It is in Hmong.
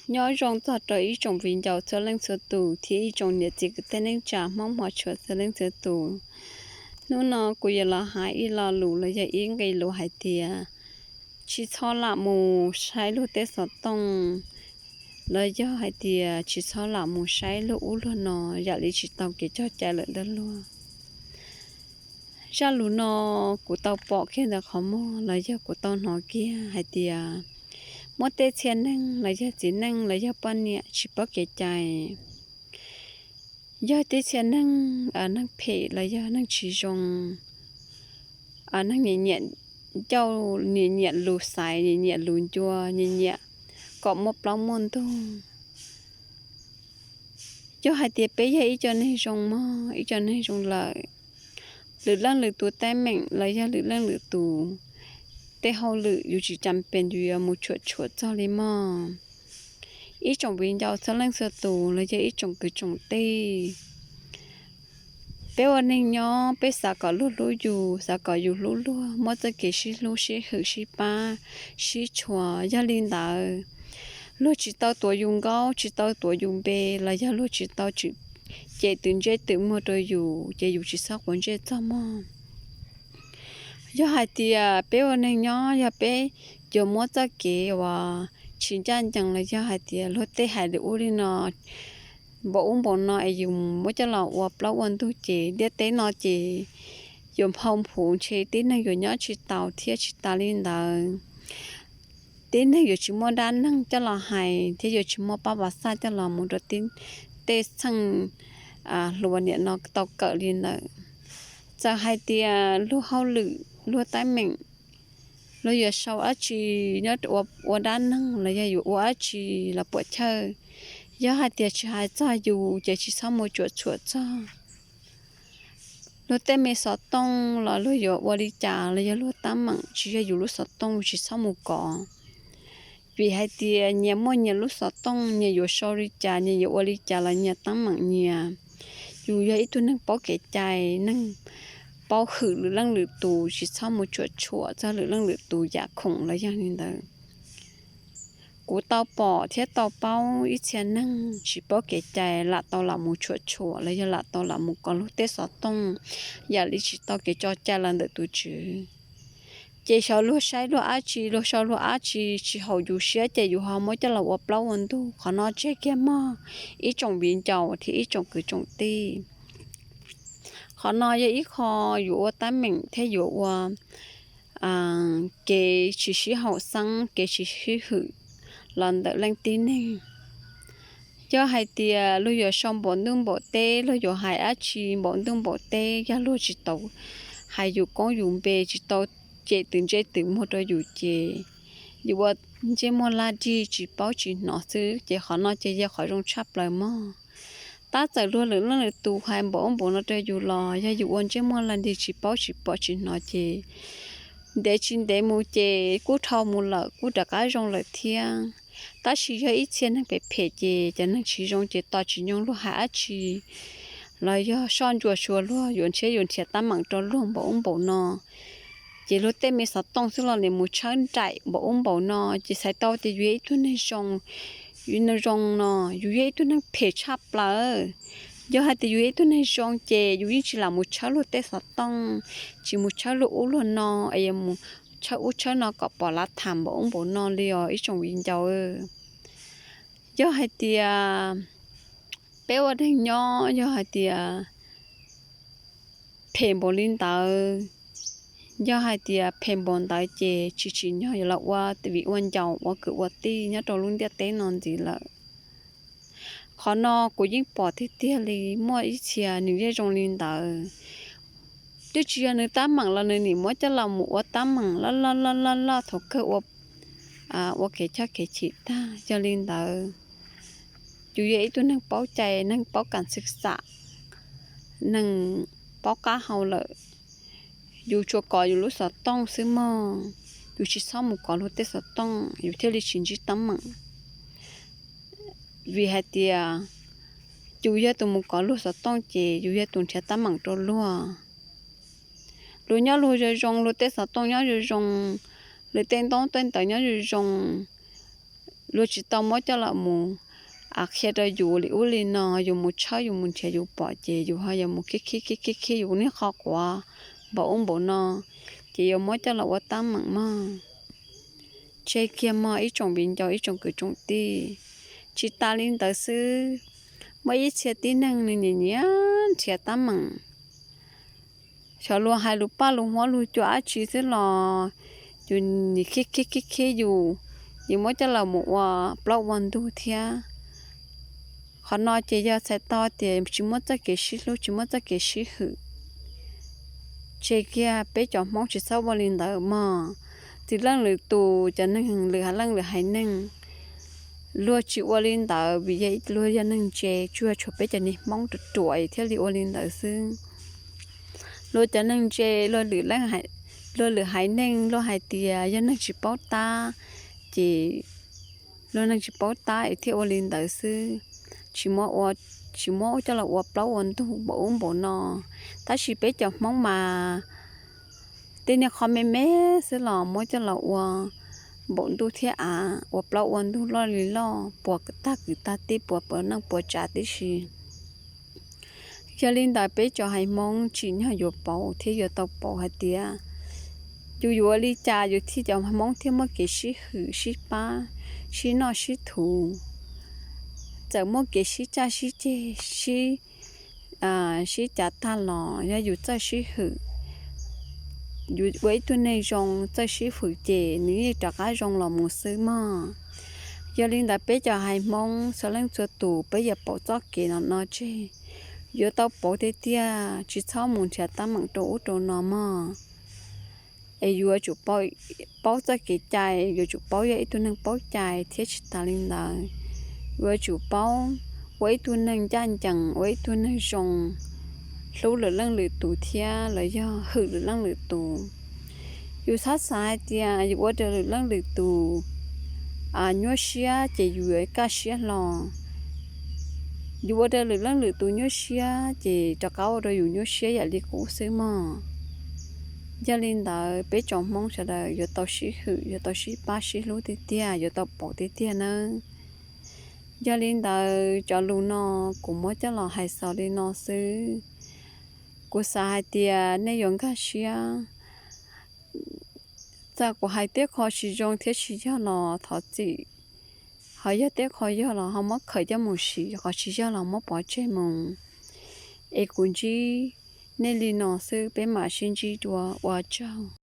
Nyob zoo txog rau ib tsoom viv ncaus txhua leej txhua tus thiab ib tsoom niam txiv kwv tij neej tsa Hmoob hmov tshua txhua leej txhua tus. Hnub no kuv yuav los hais ib lo lus los yog ib nqe lus hais tias, tsis txhob lam mus saib luag tej xov tooj, los yog hais tias tsis txhob lam mus saib luag ub luag no, yam li tsis tau kev cog cai lawm ntag lauj. Zaj lus no kuv tau pom kiag ntawm qhov muag los yog kuv tau hnov kiag hais tias, muab tej txhia neeg los yog txiv neej los yog poj niam tsis paub kev cai, yog tej txhia neeg, neeg phem los yog neeg tsis zoo, neeg nyiam nyiam ncauj, nyiam nyiam lus xaiv, nyiam nyiam lus ncua, nyiam nyiam kom muaj plaub muaj ntug. Yog hais tias peb yog ib co neeg zoo mog, ib co neeg zoo lawm, lwm leej lwm tus teeb meem los yog lwm leej lwm tus tej hauj lwm yus tsis cam pes yus yuav mus tshuam tshuam txog li mog. Ib tsoom viv ncaus txhua leej txhua tus los yog ib tsoom kwv tsoom tij, peb ua neeg nyob peb xav kom luag hlub yus, xav kom yus hlub luag, muab txoj kev sib hlub sib hwm sib pab sib tshua. Yog li ntawd, luag tsis tau tuav yus nkaub, tsis tau tuav yus npe, los yog luag tsis tau tsim cem twm ntsej twm muag rau yus ces yus tsis txhob quav ntsej txog mog. Yog hais tias peb ua neeg nyob yog peb yuav muab txoj kev uas tsis ncaj ncees los yog hais tias luag tej hais li ub li no, npaum ub npaum no es yus muab coj los ua plaub ua ntug ces ntiaj teb no ces yuav nphau nphum, ntshe tib neeg yuav nyob tsis taus thiab. Tsis tas li ntawd, tib neeg yuav tsis muaj dab neeg coj los hais thiab yuav tsis muaj pab pas xaj coj los mus rau tej txheej hluas niam no tau kawm li ntawd. Txawm hais tias luag hauj lwm, luag teeb meem, luag yuav sau dab tsi nyob ua dab neeg los yog yuav ua dab tsi los puam chawj, yog hais tias tsis hais txog yus ces tsis txhob mus cuam tshuam txog. Luag tej me xov tooj los luag yuav ua li cas los yog luag teeb meem tsis yog yus lub xov tooj tsis txhob mus kov. Vim hais tias nyias muaj nyias lub xov tooj, nyias yuav sau li cas, nyias yuav ua li cas los nyias teeb meem nyias. Yus yog ib tug neeg paub kev cai, neeg paub hwm lwm leej lwm tus, tsis txhob mus cuam tshuam txog lwm leej lwm tus yam khoom los yog li ntawd. Kuv tau pom thiab tau paub ib txhia neeg tsis paub kev cai lam tau lam mus cuam tshuam los yog lam tau lam mus kov luag tej xov tooj, yam li tsis tau kev cog cai los ntawm tus tswv. Ces xyov luag saib luag dab tsi, luag sau luag dab tsi tsis haum yus siab ces yus ho muab coj los ua plaub ua ntug. Qhov no tseg kiag mog ib tsoom viv ncaus thiab ib tsoom kwv tsoom tij. Qhov no yog ib qho yuav ua teeb meem thiab yuav ua kev tsis sib haum xeeb, kev tsis sib hwm los ntawm leej tib neeg. Yog hais tias luag yuav sau npaum ntuj npaum teb, luag yuav hais dab tsi npaum ntuj npaum teb, yog luag tsis tau hais yus koob yus npe, tsis tau cem twm ntsej twm muag rau yus ces yus ua ntsej muag laj dig tsis paub tsis hnov xwb ces qhov no ces yog qhov zoo tshaj plaws mog. Tab txawm luag lwm leej lwm tus hais npaum ub npaum no rau yus los yog yus ua ntsej muag laj dig tsis paub tsis pom tsis hnov ces ntev tsis ntev mus ces kuj dhau mus lawm kuj rov qab zoo lawm thiab. Tab sis yog ib txhia neeg phem phem ces cov neeg tsis zoo ces tos tsis nyoog luag hais dab tsi los yog soj ntsuam xyuas luag, yuav ntshiab yuav nrhiav teeb meem rau luag npaum ub npaum no. Ces luag tej me xov tooj xwb los nim mus tshawb nraim npaum ub npaum no ces txhais tau tias yus yog ib tug neeg zoo. Yus zoo no, yus yog ib tug neeg phem tshaj plaws. Yog hais tias yus yog ib tug neeg zoo ces yus yeej tsis lam mus tshawb luag tej xov tooj, tsis mus tshawb luag ub luag no, es yuav mus tshawb ub tshawb no kom pom lav tham npaum ub npaum no li os ib tsoom viv ncaus. Yog hais tias peb ua neeg nyob yog hais tias phem npaum li ntawd, yog hais tias phem npaum ntawd ces tsis tsim nyog yuav los ua vim ua ncaus ua kwv ua tij nyob rau lub ntiaj teb no ntxiv lawm. Qhov no kuv yeej pom tiag tiag li, muaj ib txhia nws yeej zoo li ntawd. Twb tsis yog nws teeb meem los nws nim muab coj los mus ua teeb meem loj loj loj loj loj thaum kawg ua, ua kev choj kev chim tag. Yog li ntawd, yus yog ib tug neeg paub cai, neeg paub kam xwm xam, neeg paub qab hau lawm, yus tsuas kov yus lub xov tooj xwb mog. Yus tsis txhob mus kov luag tej xov tooj yus thiaj li tsis ntsib teeb meem. Vim hais tias yus yog tus mus kov luag xov tooj ces yus yog tus nrhiav teeb meem rau luag. Luag nyob luag zoo zoo, luag tej xov tooj nyob zoo zoo, luag tej ntaub tej ntawv nyob zoo zoo, luag tsis tau muab coj los mus qhia rau yus li ub li no, yus mus tshawb yus mus nrhiav yus pom ces yus ho yuav mus khib khib khib khib yus niag qhov quav npaum ub npaum no, ces yuav muab coj los ua tab meeg mog. Tseg kiag mog ib tsoom viv ncaus ib tsoom kwv tsoom tij. Tsis tas li ntawd xwb, muaj ib txhia tib neeg nws nyiam nyiam nrhiav tab meeg. Xyov luag hais lus paj lus huab lus cua dab tsi xwb los yus nim khib khib khib khib yus, yus muab coj los mus ua plaub ua ntug thiab. Qhov no ces yog txhais tau tias tsis muaj txoj kev sib hlub tsis muaj txoj kev sib hwm. Tseg kiag peb cov Hmoob tsis txhob ua li ntawd mog. Txiv leej lwm tus cov neeg lwm haiv leej lwm haiv neeg luag tsis ua li ntawd vim yog luag yog neeg ntse, tsuas tshuav peb cov niag Hmoob ruam ruam thiaj li ua li ntawd xwb. Luag cov neeg ntse, luag lwm haiv neeg luag hais tias yog neeg tsis paub tab, ces luag neeg tsis paub tab es thiaj ua li ntawd xwb. Tsis muab ua, tsis muab coj los ua plaub ua ntug npaum ub npaum no. Tab sis peb cov Hmoob mas tej niag qhov me me xwb los muab coj los ua npaum ntuj thiab av, ua plaub ua ntug loj li loj, puas tag kwv tag tij, puas puas neej puas tsav tib si. Yog li ntawd peb cov haiv Hmoob tsim nyog yuav paub thiab yuav tau paub hais tias yus yuav ua li cas yus thiaj cov Hmoob thiaj muaj kev sib hwm sib pab, sib noj sib thuv. Txawm muaj kev sib caj sib ceg, sib sib cav tag los yog yus txawj sib hwm, yus ua ib tug neeg zoo txawj sib hwm ces nws yeej rov qab zoo los mus xwb mog. Yog li ntawd peb cov haiv Hmoob txhua leej txhua tus peb yuav pauv txoj kev no no tseg. Yuav tau pauv tiag tiag, tsis txhob mus nrhiav tab meeg rau ub rau no mog. Es yuav tsum paub txoj kev cai, yuav tsum paub yog ib tug neeg paub cai thiab tsis tas li ntawd, yuav tsum paub ua ib tug neeg ncaj ncees, ua ib tug neeg zoo, hlub lwm leej lwm tus thiab los yog hwm lwm leej lwm tus. Yus txhob xav hais tias yus ua rau lwm leej lwm tus nyuaj siab ces yus yuav kaj siab hlo. Yus ua rau lwm leej lwm tus nyuaj siab ces rov qab ua rau yus nyuaj siab yam li qub xwb mog. Yog li ntawd peb tsoom Hmoob sawv daws yuav tau sib hwm, yuav tau sib pab sib hlub tiag tiag, yuav tau pauv tiag tiag nawb. Yog li ntawd cov lus no kuv muab coj los hais xaus li no xwb. Kuv xav hais tias nej yuav nkag siab. Txawm kuv hais tej qho tsis zoo thiab tsis yog los thov txim, ho yog tej qho yog los ho muab khaws coj mus siv, qhov tsis yog los muab pov tseg mus. Es kuv ntsib nej li no xwb, peb mam sib ntsib dua, ua tsaug.